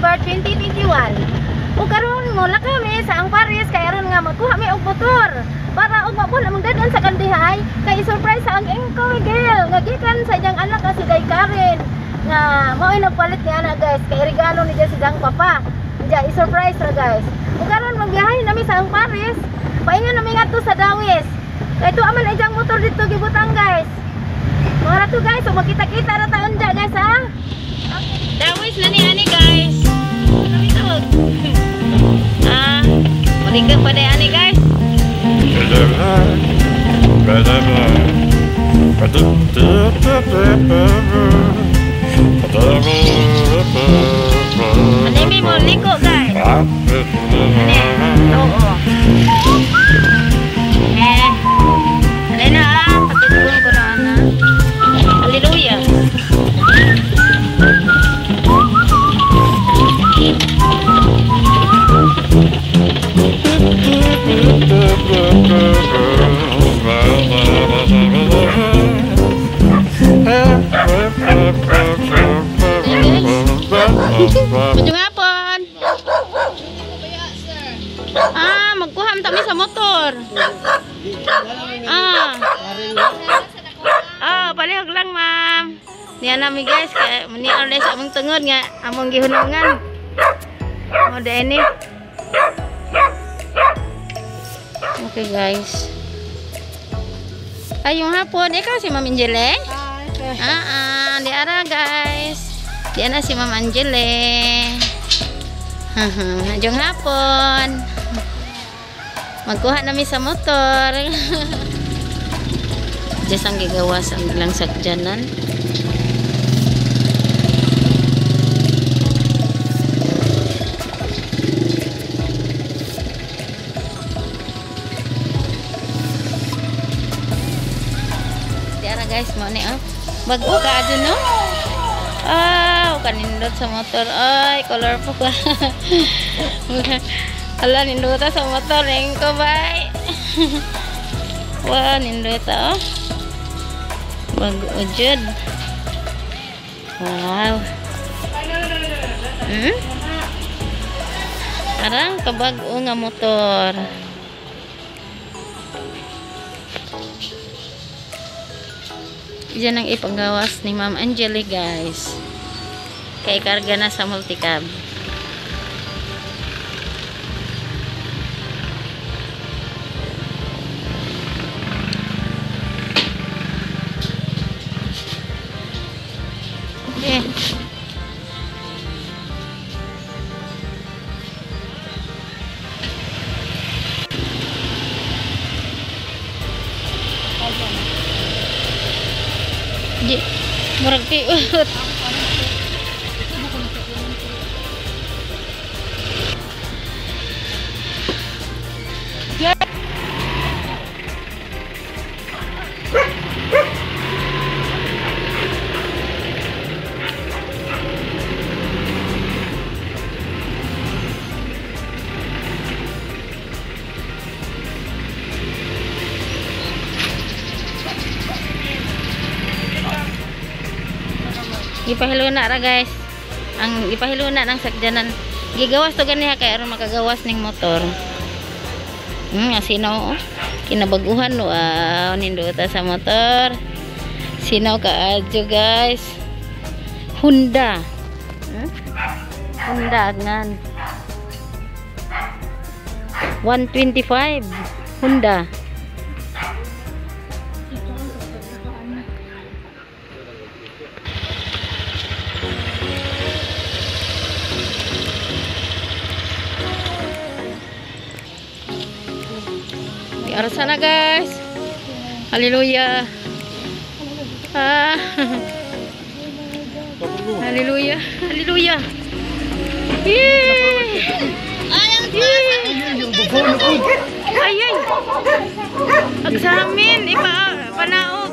December 2021. Ug karon mo la kami sa ang Paris kay aron nga magkuha mi og motor para og mabol among dadon sa kandihay kay surprise sa ang Engko Miguel nga gikan sa iyang anak nga si Day Karen nga mao'y nagpalit ni ana guys kay regalo ni si iyang papa. Diya i-surprise ra guys. Ug karon magbiyahe nami sa ang Paris, paingon nami ngadto sa Dawis. Kay tuwa man iyang motor dito gibutang guys. Mga to guys, so magkita-kita ra taon dya guys ha. Okay. Dawis na ni ani guys. Kami tawag. Ah, balikan pa day ani guys. Ani mi mo liko guys. Ani. Oo. Eh. Ani na ah, patugol ko na ana. Hallelujah. Medyo hapon. Ah, magkuha kami sa motor. Ah. Ah, palihog lang, ma'am. Niya nami guys, kay ni order sa among tungod nga among gihunungan. Mo deni. Okay guys. Ayong hapon, ikaw si Ma'am Angele? Ah, ah, di ara guys. Di ana si Ma'am Angele. Ayong hapon. Magkuha nami sa motor. Diyos ang gigawas ang ilang sakjanan. Di ara guys, mo ni oh. Bago ka adyo no? Ah, kanindot sa motor. Ay, colorful ka. Ala, nindota sa motor. Engko, bye. Wow, nindota oh. Bago jud. Wow. Hmm? Arang kabag-o nga motor. Diyan ang ipanggawas ni Ma'am Angeli guys. Kay karga na sa multicab. Okay. Di, murag tiut. Gipahiluna ra guys. Ang gipahiluna ng sakjanan. Gigawas to ganiha kay aron makagawas ning motor. Asinaw oh. Kinabaguhan wow, nindota sa motor. Sinaw kaadyo guys. Honda. Honda agnan. 125 Honda. Di arah sana guys. Haleluya. Ah. Haleluya. Haleluya. Yeay. Ay ay. Agsamin ipa panaog.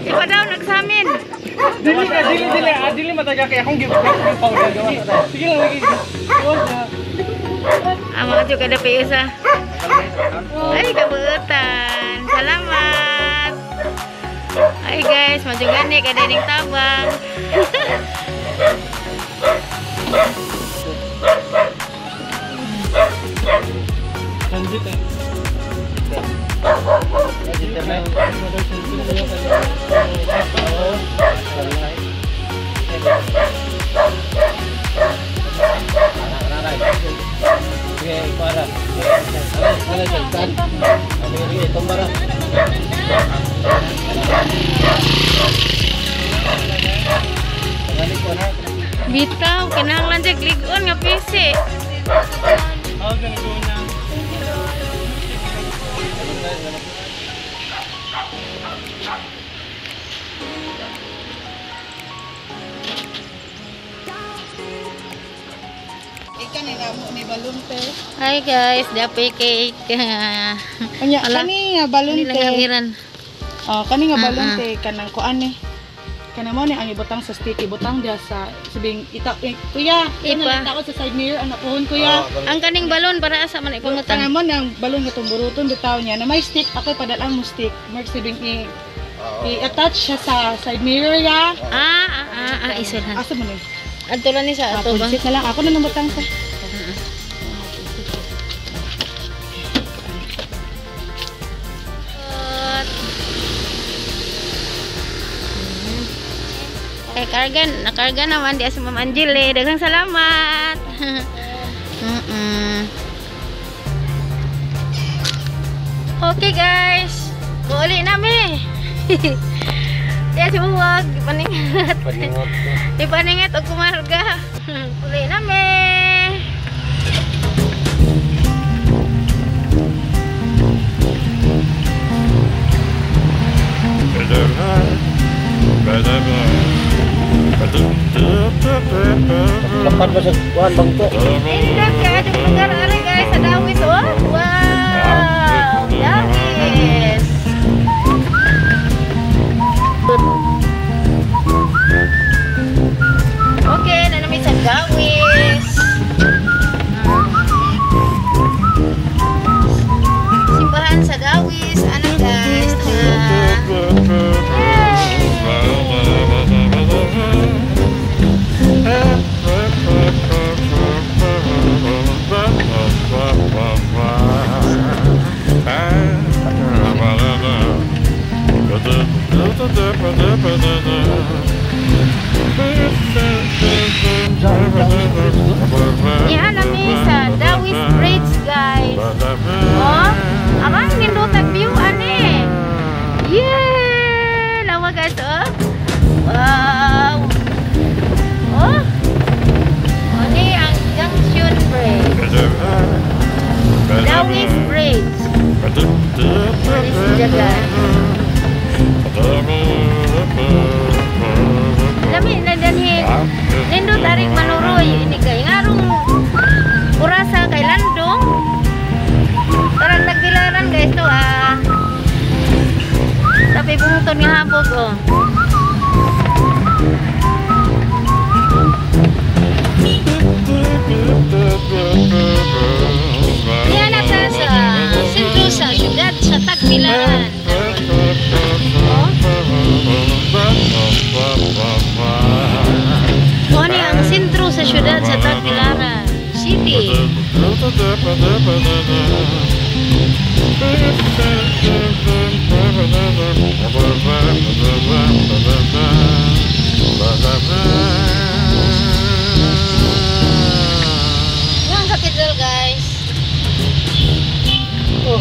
Ipa daw agsamin. Dili ka dili dili dili mataga kay akong give gawas. Sige lang lagi. Ah, mga tiyo kada piusa. Ay, kabuutan. Salamat. Ay guys, madugani kada ning tabang. Transit eh. Bitaw, kinahanglan siya lig-on nga PC. Oh, gonna go na. Hi guys, dapat cake. Anya, kani nga balon te. Oh, kani nga balon te kanang kuan ni. Kana mo ni ang ibutang sa stick, ibutang diha sa sibing ita eh, kuya, Ipa. ina ko sa side mirror anak pohon kuya. Ang kaning balon para asa man ipangutang. Kana mo ni ang balon nga tumburuton bitaw niya na may stick ako padalan mo stick. Mark sibing i-attach siya sa side mirror ya. Isulhan. Asa man ni? Adto lang ni sa ato ba? Sit na lang ako na nang butang sa. Kay karga, nakarga naman di si Ma'am Angele. Daghang salamat. Okay guys, muuli nami. Di si Buwag, ipaningat. Ipaningat og kumarga. Uli nami. Lapan ba sa kuan bang to? Indot ka adong lugar ari guys sa Dawis oh. Wow! Dawis. Okay, na namin sa Dawis. Simbahan sa Dawis, ano guys? Yan nami sa Dawis Bridge guys. Oh, amang nindotag view ani. Yeah, lawa guys oh. Wow. Oh. Ani ang Junction Bridge. Dawis Bridge. Ani siya guys. Lami na danhi. Nindot aring manuroy ini kay ngarong urasa kay landong. Tarang nagbilaran guys to ah. Tapi bungton nga habog oh. Diyan na ta sa sentro sa siyudad sa Tagbilaran. Oh. Mao ang sentro sa siyudad sa Tagbilaran City. Yang cathedral guys. Oh.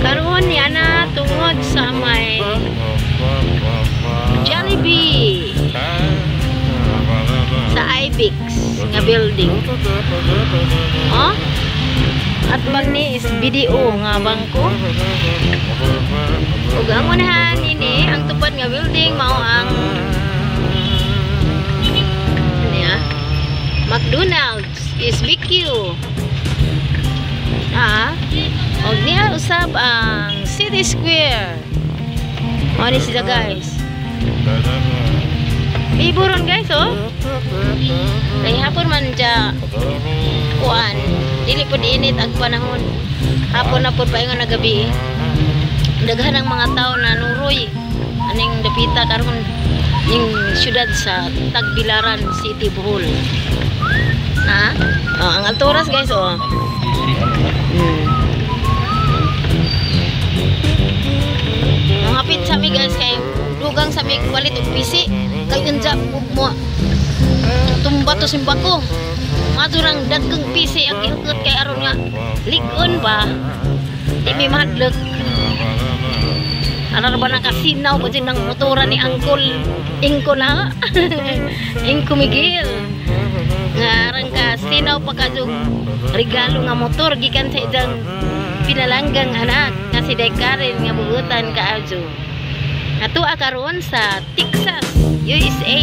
Karon ni ana tungod sa may Jollibee sa Ibex nga building. Oh? At bang ni is BDO nga bangko. Ug ang unahan nini ang tupad nga building mao ang niya McDonald's is BQ. Og niya usab ang City Square. Mao ni siya guys. Biburon guys oh. Kay hapon man dya kuan, dili pud init ang panahon. Hapon na pud paingon na gabi. Daghan ang mga tao na nuroy aning dapita karon ning syudad sa Tagbilaran City, Bohol. Na? Oh, ang alturas guys oh. Ang hapit sa mi guys kay dugang sa mi palit og PC kay unja mo tumba to simbako. Madurang daghang PC ang gihukot kay aron nga lig-on ba di mi mahadlok. Arar ba nang kasinaw ba dyan ng motora ni Angkol Ingko na Ingko Miguel nga arang ka sinaw pa ka regalo nga motor gikan sa idang pinalanggang anak nga si Day Karen nga buutan kaadyo. Atua karon sa Texas, USA.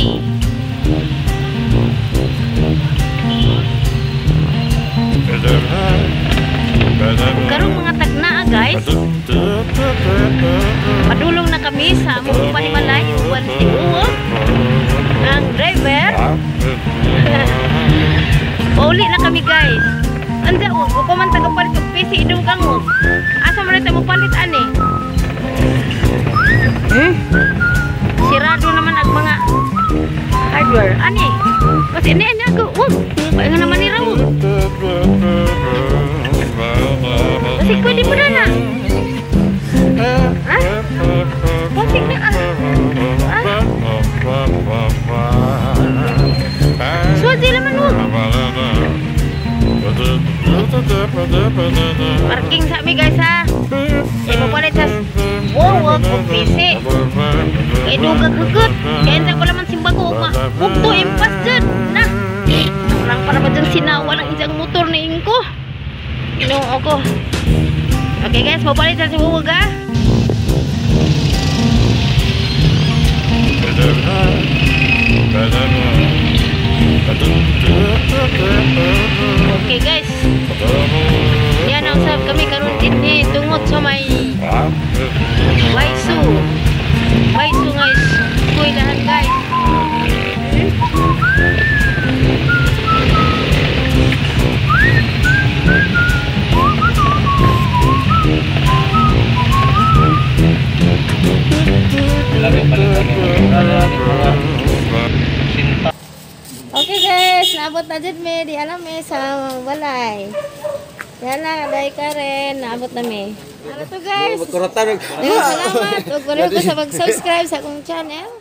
Karong mga tagnaa guys, padulong na kami sa among panimalay uban si Uwo ang driver. Pauli na kami guys. Anda og upo man taga palit og PC idungkang og. Asa man ta mo palit ani? Sirado naman ang mga hardware ani. Kasi ini anya ko. Wag, paingon naman ni raw. Kasi pwede mo na. Ha? Pasig na ah. Ah? Swazi naman mo. Parking sa mi guys ha. Ipapalit sa wowog o PC. Kay dugag hugot. Kaya hindi ko naman simbago. Bugto impas dyan. Na. Walang para ba dyan sinawa ng isang motor ni Ingko. Inoo ko. Okay guys, papalit sa si wowog ha. Okay guys, yan ang usap kami karon dinhi tungod sa may Waisu. Waisu nga eskwelahan guys. Okay guys, naabot na dyan mi, di alam mi sa balay. Yan lang, aday ka rin, naabot na mi. Ano to guys? Salamat, huwag ko sa pag-subscribe sa akong channel.